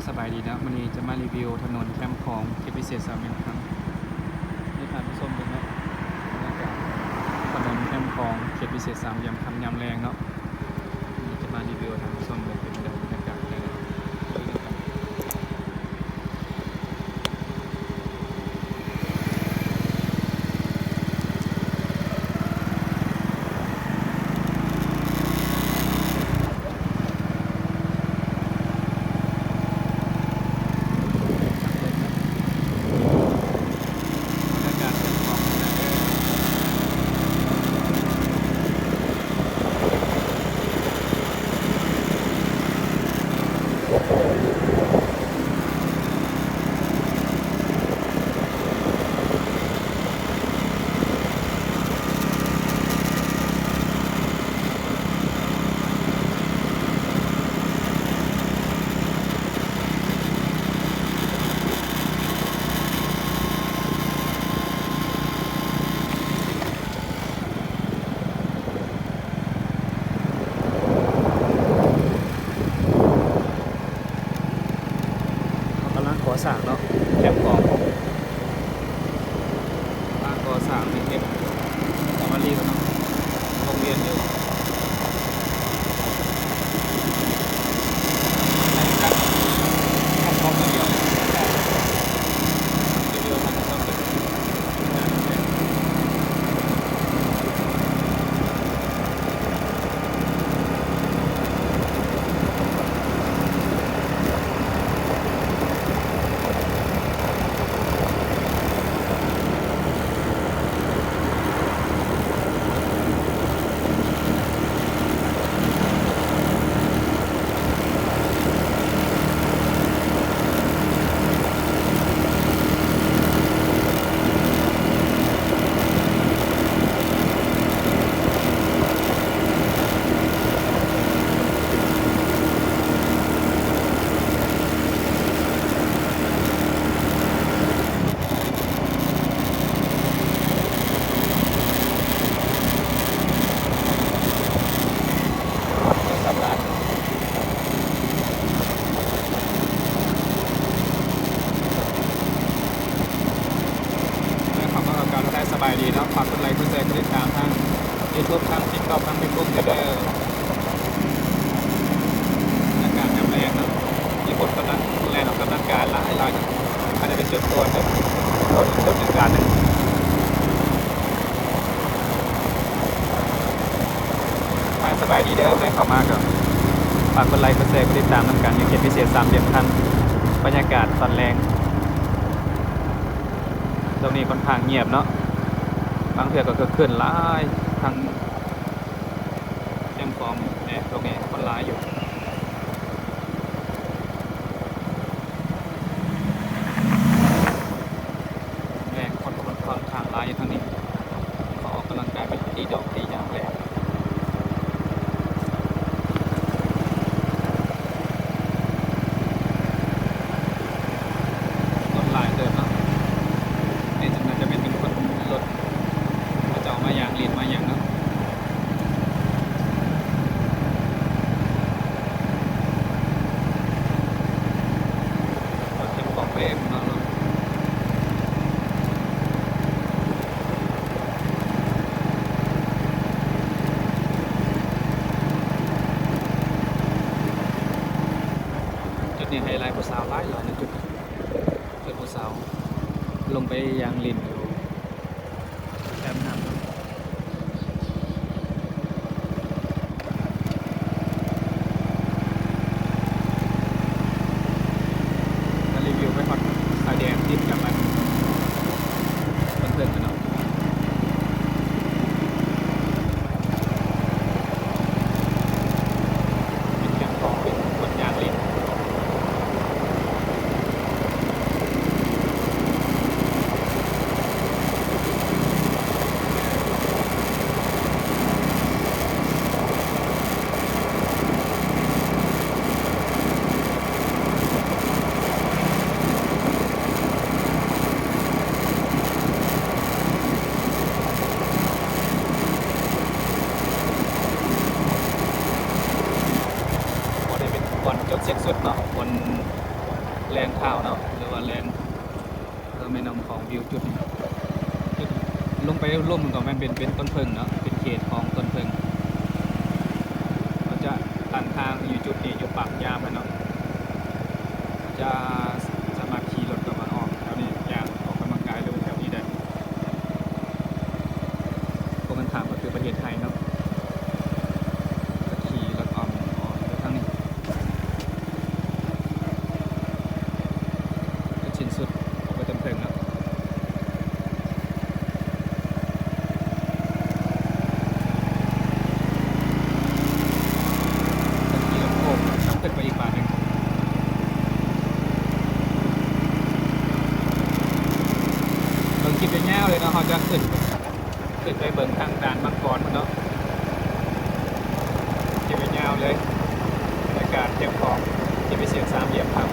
ສະບາຍດີເນາະ, ມື້ນີ້ຈະມາຣີວິວຖະໜົນແຄມຂອງ ເຂດພິເສດສາມຫຼ່ຽມຄຳ ໃຫ້ທ່ານຜູ້ຊົມເບິ່ງເນາະ, ບັນຍາກາດຖະໜົນແຄມຂອງເຂດພິເສດສາມຫຼ່ຽມຄຳຍາມແລງເນາະ. ມື້ນີ້ຈະມາຣີວິວໃຫ້ທ່ານຜູ້ຊົມເບິ່ງເປັນໃດ ບັນຍາກາດເປັນໃດ. ເຂົາກຳລັງກໍ່ສ້າງເນາະ ແຄມຂອງ ກຳລັງກໍ່ສ້າງໃຫ້ເຮັດສາວາລີເນາະ ໂຮງຮຽນຢູ່ ໃນການແຄມຂອງຄົນດຽວ ແຕ່ ເຂົ້າມາກັບການທັກທາຍສະບາຍດີເນາະ, ຝາກກົດໄລ ກົດແຊ ກົດຕິດຕາມທາງຢູທູບ ທາງຕິກຕັອກ ທາງເຟສບຸກແດ່ເດີ. ອາກາດຍາມແລງເນາະ ມີຄົນກຳລັງແລ່ນອອກກຳລັງກາຍຫຼາຍໆ ອາດຈະເປັນສ່ວນຕົວເດີ ສ່ວນໜຶ່ງການໜຶ່ງ. ສະບາຍດີເດີ ໃຜເຂົ້າມາກໍຝາກກົດໄລ ກົດແຊ ກົດຕິດຕາມນຳກັນ ຢູ່ເຂດພິເສດສາມຫຼ່ຽມຄຳ ບັນຍາກາດຕອນແລງ ຊ່ວງນີ້ຂ້ອນຂ້າງງຽບເນາະ, ບາງເທື່ອກໍຄຶກຄື້ນຫຼາຍ ທາງແຄມຂອງແດ່ ຊ່ວງນີ້ຄົນຫຼາຍຢູ່. ແມ່ນ ຄົນກໍຄ່ອນຂ້າງຫຼາຍຢູ່ທາງນີ້ ເຂົາອອກກຳລັງກາຍ ໄປຕີດອກຕີຫຍັງແຫຼະ. ຄົນຫຼາຍເຕີບເນາະ, ແມ່ນ ໜ້າຈະແມ່ນເປັນຄົນລົດ ເຂົາເຈົ້າມາຍ່າງຫຼິ້ນມາຫຍັງເນາະ. ເກັບຂອງໄປເອງເນາະ. ຈຸດນີ້ໄຮໄລຜູ້ສາວຫຼາຍໆ ໃນຈຸດ ເປັນຜູ້ສາວລົງໄປຍ່າງຫຼິ້ນຢູ່ແຄມນ້ຳ. ກະຣີວິວໄປຮອດຊາຍແດນຕິດກັບອັນເທິງໆ ເນາະ. ເປັນແຄມຂອງ ເປັນບ່ອນຍ່າງຫຼິ້ນ. ບໍ່ໄດ້ເປັນບ່ອນຈົບສິ້ນສຸດເນາະ, ບ່ອນ ແລນທາວເນາະ ຫຼືວ່າແລນ ເອີ ແມ່ນ້ຳຂອງ ວິວຈຸດນີ້ ຈຸດລົງໄປລຸ່ມກໍແມ່ນເປັນ ເປັນຕົ້ນເຜິ້ງເນາະ ເປັນເຂດຂອງຕົ້ນເຜິ້ງ. ເຮົາຈະຕັ້ງທາງຢູ່ຈຸດນີ້ ຢູ່ປາກຍາມຫັ້ນເນາະ ຈະສາມາດຂີ່ລົດ ແລ້ວກໍອອກແຖວນີ້ ຍ່າງອອກກຳລັງກາຍ ຫຼືແຖວນີ້ໄດ້. ພວກມັນຂ້າມກໍຄືປະເທດໄທເນາະ ກໍຂີ່ລັດອ້ອມອອກໄປທາງນີ້ ຈົນສິ້ນສຸດອອກໄປເຖິງເທິງເນາະ. ກໍຂີ່ລົດໂຄ້ງນຳຂຶ້ນໄປອີກບາດໜຶ່ງ. ເບິ່ງຄລິບຍາວໆເລີຍເນາະ ເຮົາຈະຂຶ້ນ ຂຶ້ນໄປເບິ່ງທາງດ່ານມັງກອນພຸ້ນເນາະ ຄລິບຍາວເລີຍ ບັນຍາກາດຮຽບຂອງທີ່ໄປສຽງສາມຫຼ່ຽມຄຳ. ເ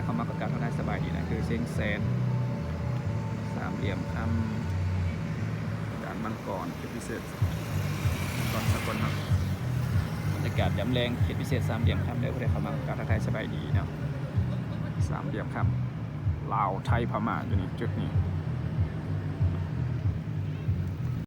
ເຂົ້າມາກໍກາບທັກທາຍສະບາຍດີນະ ຄືຊຽງແສນ ສາມຫຼ່ຽມຄຳ ດ່ານມັງກອນ ເຂດພິເສດ ກ່ອນສາກົນເນາະ. ບັນຍາກາດຍາມແລງ ເຂດພິເສດສາມຫຼ່ຽມຄຳເດີ ຜູ້ໃດເຂົ້າມາກໍກາບທັກທາຍສະບາຍດີເນາະ. ສາມຫຼ່ຽມຄຳ ລາວ ໄທ ພະມ້າ ຢູ່ນີ້ ຈຸດນີ້